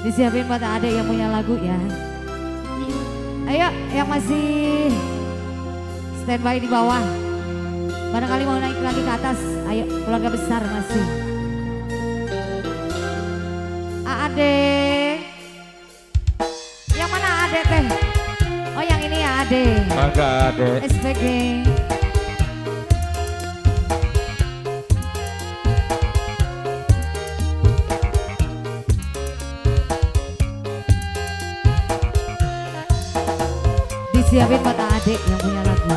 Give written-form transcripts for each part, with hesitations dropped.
Disiapin buat adek yang punya lagu ya. Ayo yang masih standby di bawah, barangkali mau naik lagi ke atas. Ayo keluarga besar masih. Ade, yang mana ade teh? Oh yang ini ya ade. Mangga ade. SPG. Disiapin buat adek yang punya lagu.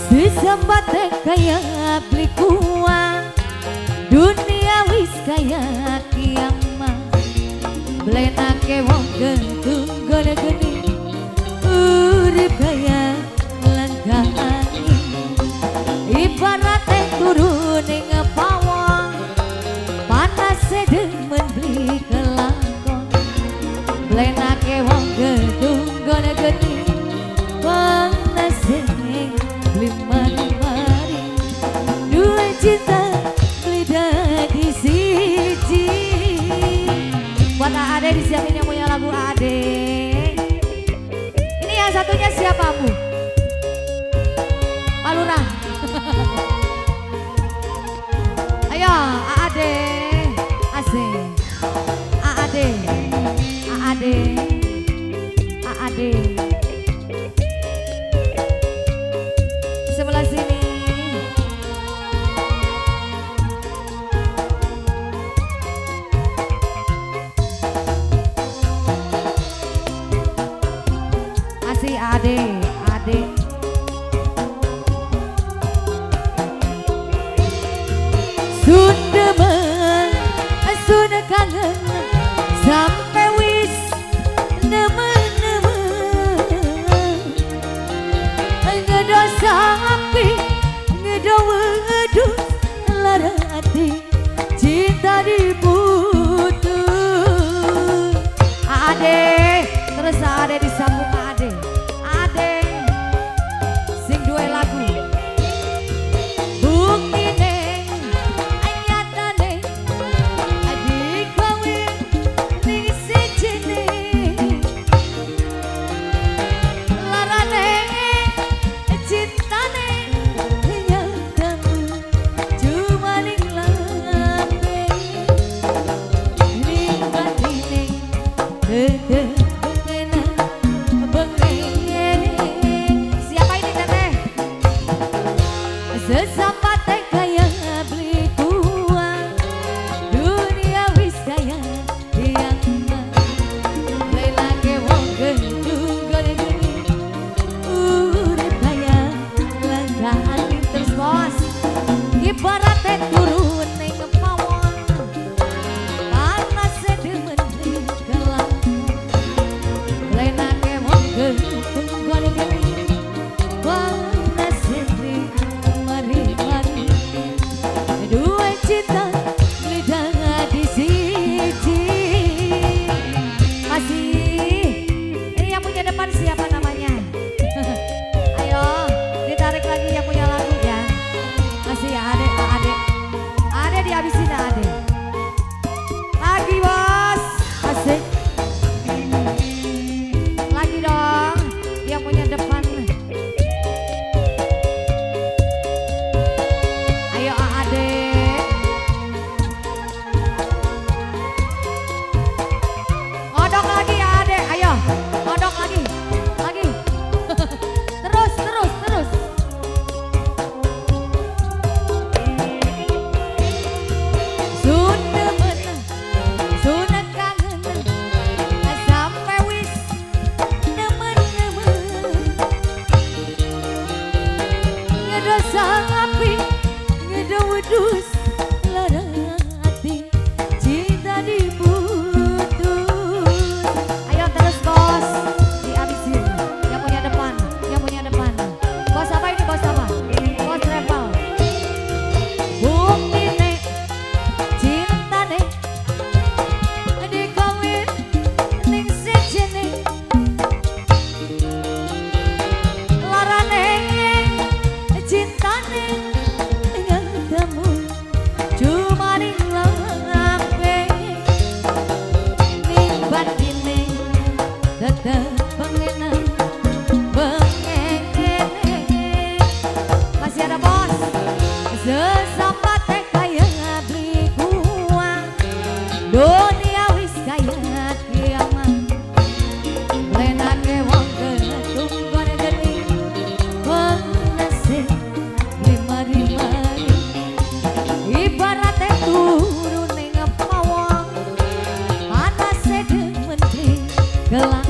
Sesambate kaya beli kuah, dunia wis kaya kiamat. Blenake wong gentung gede-gede, urip kaya langkah angin. Ibarate turu ning pawon, panas demen beli kelakon. Blenake wong gedung gede-gede, panas beli mari-mari. Dua cinta beli dadi siji. Buat Ade disiapin yang punya lagu Ade. Ini yang satunya siapa Bu? Pak Lurah. Ayo Ade, asik. Ade, Ade, Ade. Sebelah sini. Masih Ade, Ade. Sundemen, sun kangen sampai wis nemen-nemen. Ngedo sapi, ngedo wedus, lara ati cinta diputus. Ade, terus Ade disambung Ade. Ade, sing duwe lagu. Buktine, nyatane, digawe ning Kelak